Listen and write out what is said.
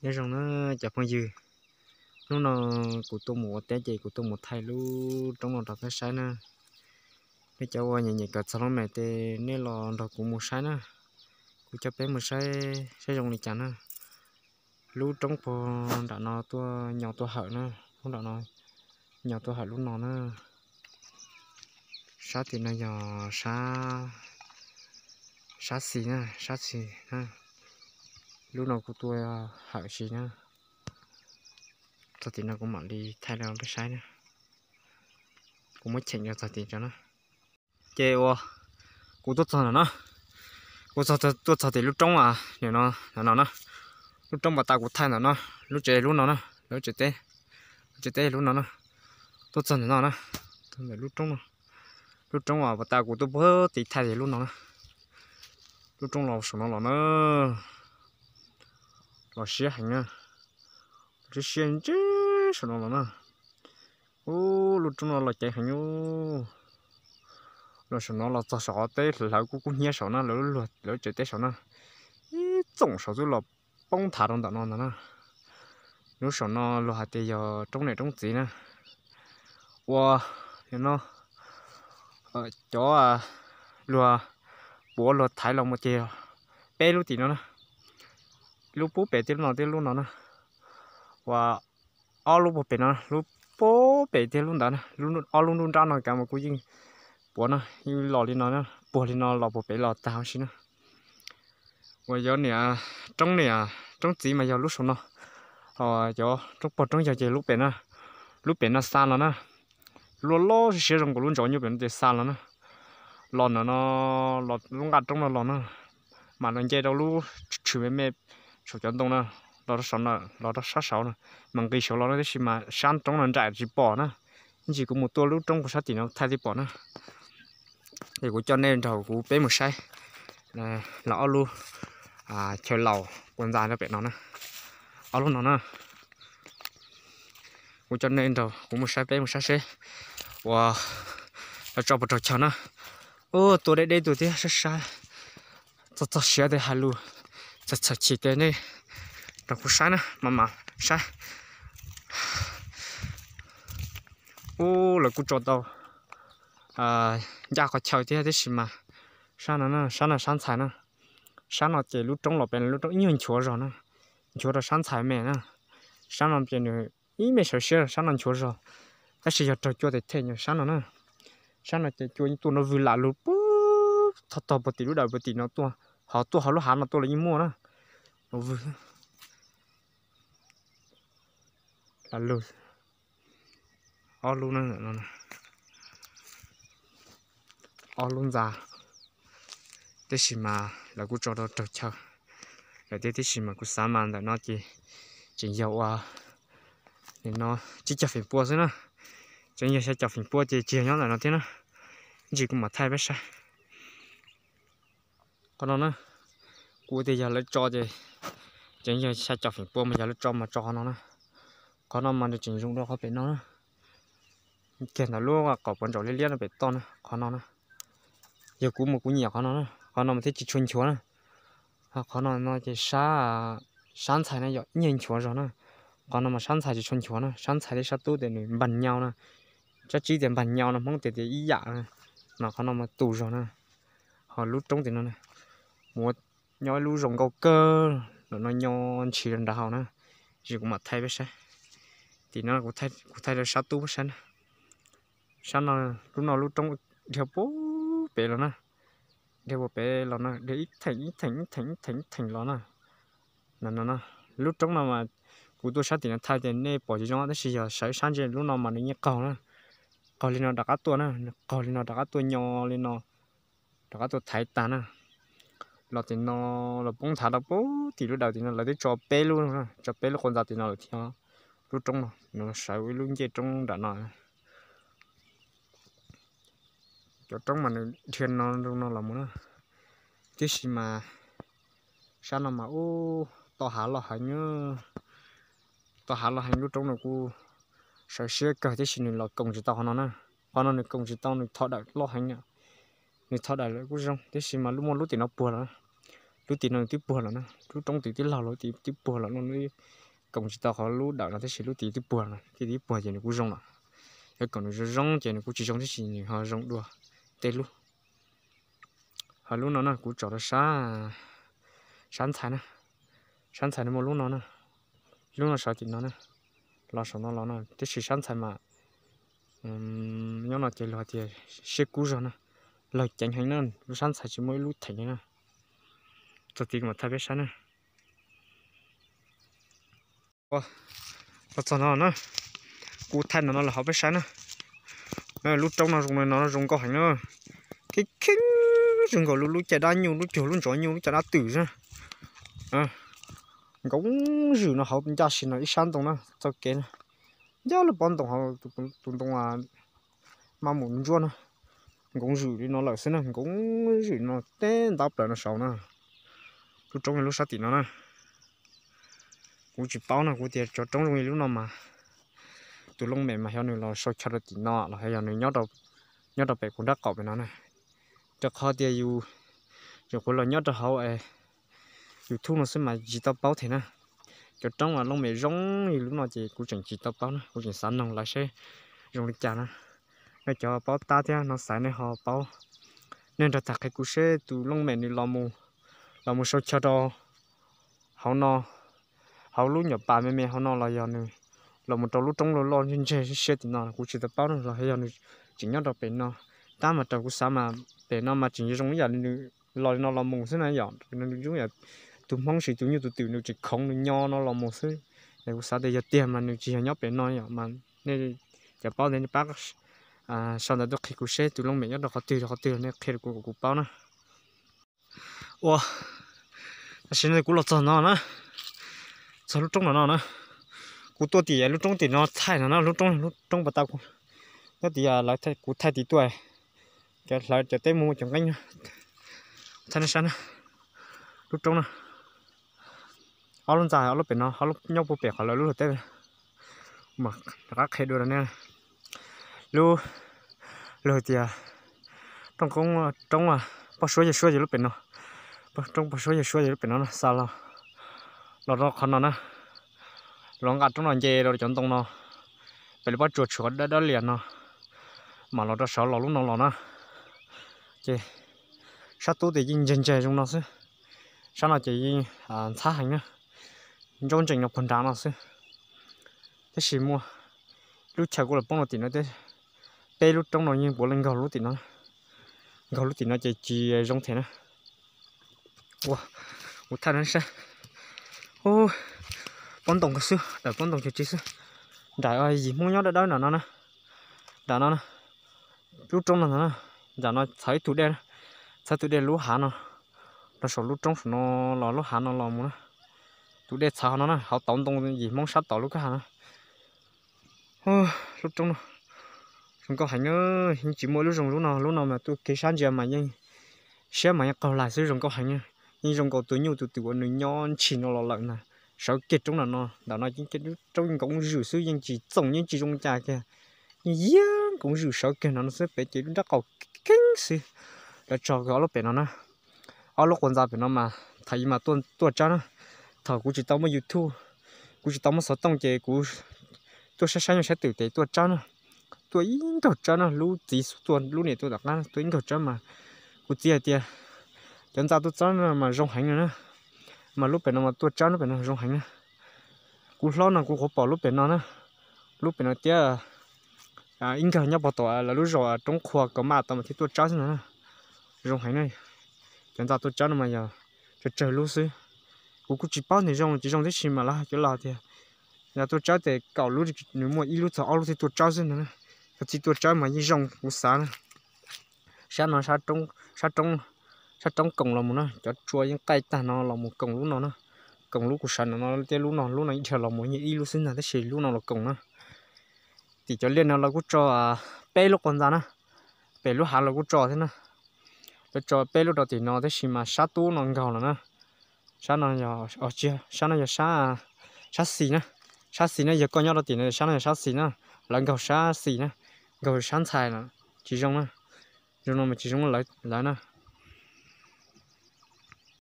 Nyob zoo na cov phooj ywg, hnub no kuv tuaj mus ua teb ces kuv tuaj mus thaij lub roob no rau peb saib na. Nej cov uas nyiam nyiam kawm txog lub me ces nej los nrog kuv mus saib na. Kuv coj peb mus saib saib zoo li cas na. Lub roob puag nram no tuaj nyo tuaj hawm na, lub nram no nyo tuaj hawm lub no na. Sab tim no yog sab, sab xis na, sab xis na. Lub no kuj tuaj hawm si na. Txog tim no kuv mam li thaij rau peb saib na. Kuv muab cheem rau txog tim tso na. Ces uas kuv tuaj txog ntawm no, kuv tuaj txog tim lub roob a, nim no, ntawm no na. Lub roob pas tas kuv thaij ntawm no, lub tsev lub no na, lub tsev teb, lub tsev teb lub no na. Tuaj txog ntawm no na, ntawm lub roob no, lub roob uas pas tas kuv tuaj puag tim thaij tias lub no na. Lub roob los saum no los na, los siab heev na, siab siab ntseb saum no los na. Ub, lub roob no los ceev heev. Los saum no los txog saum qhov teb hlawv kub kub hnyiab saum na, lawv lub tsev teb saum na, ib txoom saum xwb los poob nthav rau ntawm no ntag na. Lub saum no luag hais tias yog roob niam roob txiv na. Ua no cov luag puav luag thaiv los mus ces peb lub tim no na, lub puag pem thiab lub no thiab lub no na. Ua ob lub puag pem no, lub puag pem thiab lub ntawd na, ob lub nruab nrab no kav mas kuj yeej puav na, yeej los li no, puag li no los puag pem los tag huv si na. Uas yog niam roob niam roob txiv mas yog lub saum no, cov roob pog roob yawg ces lub pem no, lub pem no xa los na. Lub loj siab zoo nkaus lub ntsaum nyuj pem no ces xa los na. Los ntawm no, los lub nqaj roob no los na, mam los nce rau lub tshwm me me saum cov ntoo na, los rau saum no, los rau sab saud no, mas nqis saud los na, tab sis mas sab roob no nraim tsis pom na. Ib ntsis kuv mus tuaj lub roob puag sab tim no thaij thiaj pom na. Es kuv coj nej nrog kuv peb mus saib los ob lub chaw laus puas ntxa rau pem no na, ob lub no na. Kuv coj nej nrog kuv mus saib, peb mus saib seb uas lawv tso puas raug chaw na. Ub, tuaj deb deb tuaj thiab, saib saib, txog txog siav tej hais lus txhawm txhawm chim ces nej nrog kuv saib na, mam mam saib. Ub, lawv kuj tso tau ncaj qhov chaw thiab, tab sis mas sab no na, sab no sab ntxhais na. Sab no ces lub roob los pem lub roob ib nyuag nchuav zog na, nchuav rau sab ntxhais me na. Sab no ces nws ib me sawv siab, sab no nchuav zog, tab sis yog raug cua tes them sab no na. Sab no ces cua yeej tuaj no vwg lam lug puag tog tog puag tim lub dawm puag tim no tuaj, ho tuaj hauv lub hav no tuaj los yeej muaj na. Vwg lam lug ob lub, ob lub ntxa, tab sis mas lawv kuj tso rau raug chaw lawm thiab, tab sis mas kuv xav mas ntawm no ces tseem yog ua, nim no tsib caug feem pua xwb na, tseem yog xya caum feem pua ces tsis yog nyob ntawm no thiab na. Ib ntsis kuv mam thaij peb saib. Qhov no na, kuv tias yog lawv tso ces tseem yog xya caum feem pua mas yog lawv tso mas tso qhov no na. Qhov no mas nws tseem zoo dua qhov pem no na, kiag ntawm lub qaum puav ntsaum liab liab no pem toj na, qhov no na. Yog kuv mus kuv nyiam qhov no na, qhov no mas thiaj tsis tshua nchuav na. Qhov no no ces sab, sab ntxhais na yog ib nyuag nchuav zog na. Qhov no mas sab ntxhais tsis tshua nchuav na, sab ntxhais thiab sab tub ces nws npag nyau na. Sab tsib tias npag nyau no, Hmoob tias tias ib yam na. Mas qhov no mas tu zog na. Ho lub roob tim no na, mus nyob ib lub zoo nkauj kawg, lam no nyo ntshis rau nrad hauv na. Ib ntsis kuv mam thaij peb saib. Tim no kuv thaij rau sab tub peb saib na. Sab no, lub no lub roob dhia puag pem los na, dhia puag pem los na, dhia ib theem ib theem ib theem ib theem ib theem los na. No no, lub roob no mas kuv tuaj sab tim no thaij ces nej pom tsis zoo tab sis yog sawv sab ntse lub no mas nws yeej qaug na, qaug li no rov qab tuaj na, qaug li no rov qab tuaj nyo li no, rov qab tuaj thaiv tag na. Los tim no, los poob nthav rau puag tim lub dawm tim no lawv twb tso peb lub, tso peb lub qhov ntxa tim no lawm thiab. Lub roob no, no sawv ua ib lub ncej roob nram no. Cov roob mas nws dhia no rau no los mus na. Tiam sis mas sab no mas ub, toj hav loj heev, toj hav loj heev, lub roob no kuj sawv siab kawg tiam sis nws los koom tsis tau qhov no na. Qhov no nws koom tsis tau, nws thov dawm loj heev, nws thov dawm lawm kuj zoo tiam sis mas lub muaj lub tim no puag lawm. Lub tim no nws twb puag lawm na, lub roob twb twb laug lawm, lub tim twb puag lawm no, koom tsis tau qhov lub dawm no tab sis lub tim twb puag lawm, tim twb puag ces nws kuj zoo lawm. Yog koom nws zoo zoo ces nws kuj tsis zoo tab sis nws ho zoo dua tej lub. Ho lub no na kuv tsom rau sab, sab ntxhais na, sab ntxhais no muaj lub no na, lub no sawv tim no na, los saum no los na, tab sis sab ntxhais mas nyob no ces luag hais tias siab kub zog na, lawg ceev heev na, lub sab ntxhais tsis muaj ib lub theem li na. Txog tid kuv mam thaij peb saib na. Los txog no na, kuv thaij no no los hauv peb saib na. Lub roob no zoo li no zoo nkauj heev na, kheej kheej zoo nkaus lub, lub caj dab nyuj, lub cuag lub ntsuav nyuj, lub caj dab twm xwb. Nkoov zwm no hauv ncaj si no ib sab ntoo na, txoj kev na, ncaj lub pob ntoo hauv tus ntoo maj mus ntsuab na, nkoov zwm li no lawm xwb na, nkoov zwm no teb ntab plaws no saud na. Lub roob yog lub sab tim no na. Kuv tsis paub na, kuv tias cov roob zoo li lub no mas tus looj mem mas xyov nws los sau chaw rau tim no los yog nws nyob rau pem kuv nrab qaum pem no na. Rau qhov tias yus, yus kuv los nyob rau hauv YouTube no xwb mas tsis tau paub thiab na. Cov roob mas looj mem zoo li lub no ces kuv tseem tsis tau paub na, kuv tseem xav noog lawv seb zoo li cas na. Nej cov paub tab thiab no xaiv nej ho paub, nej nrog tag qhia kuv seb tus looj mem nws los mus sau chaw rau hauv no, hauv lub nyuam pas me me hauv no los yog nws los mus rau lub roob loj loj ntseg ntseg siab tim no kuv tsis tau paub na, los yog nws tseem nyob rau pem no. Tab mas raws kuv xav mas pem no mas tseem zoo ib yam li nws los li no los mus xwb na yom, zoo yam tus Hmoob siv tus nyuj tus twm nws tseem khoov nws nyo no los mus xwb. Es kuv xav tias yog tiag mas nws tsis yog nyob pem no yom, mas nej cov paub ntawd nej pab sau ntawv tuaj qhia kuv seb tus looj mem nyob rau qhov twg rau qhov twg nej qhia rau kuv kom kuv paub na. Ua, tam sim no kuv los txog no na, txog lub roob no no na. Kuv tuaj tim lub roob tim no thaij no na, lub roob, lub roob pas tas kuv nyob tim, lawv kuv thaij tim tuaj, cov hlawv cov teb mus cov nqeeb no. Thaij nej saib na, lub roob na, ob lub ntxa, ob lub pem no, ob lub nyob puag pem qhov lawv lub luag teb. Mas rov qab qhia dua rau nej, lub, lawv tias roob, roob poj suab yawg suab ces lub pem no, roob poj suab yawg suab ces lub pem no na, xa los, los rau qhov no na, los nqa roob no nce rau cov ntoo no, pem lub pob tsuas tshuav dawb dawb lias no, mas los rau saud los lub no los na. Ces sab tub ces yeej ntseg ntseg zoo no xwb, sab no ces yeej ntxhab heev na, ntsaub ntsees no puag nrad no xwb. Tab sis muaj lub chaw kuv los poob rau tim no, peb lub roob no yeej puav leej nkaug lub tim no, nkaug lub tim no ces tsis zoo thiab na. Ua, kuv thaij no saib, pob ntoo kawg xwb, daim pob ntoo chaw tsis xwb, nram yim Hmoob nyob dawb dawb nram no na, nram no na, lub roob no ntag na, nram no txhawv ib tug dej, txhawv tus dej lub hav no, rau saum lub roob saum no los lub hav no los mus na, tus dej txhawv hauv no na, hauv tauv ntoo yim Hmoob sab tod lub kwj ha na. Lub roob no zoo nkauj heev na, yeej tsis muaj ib lub zoo lub no, lub no mas tuaj kiag sab ntsia mas yeej siab mas yeej qaug lais xwb, zoo nkauj heev na. Yeej zoo nkaus tus nyuj tus twm uas nws nyob ntshis no los lawm ntag. Sawv kiag roob nram no, ntawm no yeej roob nkoov zwm xwb, yeej tsis txoom yeej tsis zoo cas kiag, yeej yiag nkoov zwm sawv kiag nram no xwb, pem ces lub nrab qaum keeb xwb. Lawv tso ob lub pem no na, ob lub quas ntxa pem no mas thaum ub mas tuaj tsawb na, thaum kuv tsis tau muaj YouTube, kuv tsis tau muaj xov tooj ces kuv tuaj saib saib nyuj saib twm ces tuaj tsawb na, tuaj ib nkaug tsawb na, lub txiv xub tuaj lub niam tuaj tom qab tuaj ib nkaug tsawb mas kuv txiv hais tias cov ntxa tuaj tsawb no mas zoo heev no na, mas lub pem no mas tuaj tsawb lub pem no zoo heev na. Kuv hlob no kuv qhuav pom lub pem no na, lub pem no thiab ib nkawg nyob puag tom lawv lub zos roob qhua kaus maj tau mas thiaj tuaj tsawb xwb ntag na. Zoo heev na, cov ntxa tuaj tsawb no mas yog tsawg tsawg lub xwb. Kuv kuj tsis paub nws zoo tsis zoo tib si mas lawv cov laus tias yog tuaj tsawb ces kaum lub, nws muaj ib lub txog ob lub thiaj tuaj tsawb xwb ntag na. Cov txiv tuaj tsawb mas yeej zoo kuv xav na. Sab no, sab roob koom los mus na, cov tsua yeej qaij tag no los mus koom lub no na. Koom lub kuv sawv ntawm no thiab lub no, lub no ib dhia los mus yeej ib lub xwb ntag tab sis lub no los koom na. Tim cov liaj no lawv kuj tso peb lub quas ntxa na, pem lub hav lawv kuj tso thiab na. Lawv tso peb lub rau tim no tab sis mas sab tub no nkaug lawm na. Sab no yog, sab no yog sab xis na. Sab xis na, yog koj nyob rau tim no sab no yog sab xis na. Lawv nkaug sab xis na, nkaug sab ntxhais na, tsis zoo na. Zoo no mas tsis zoo lawv na.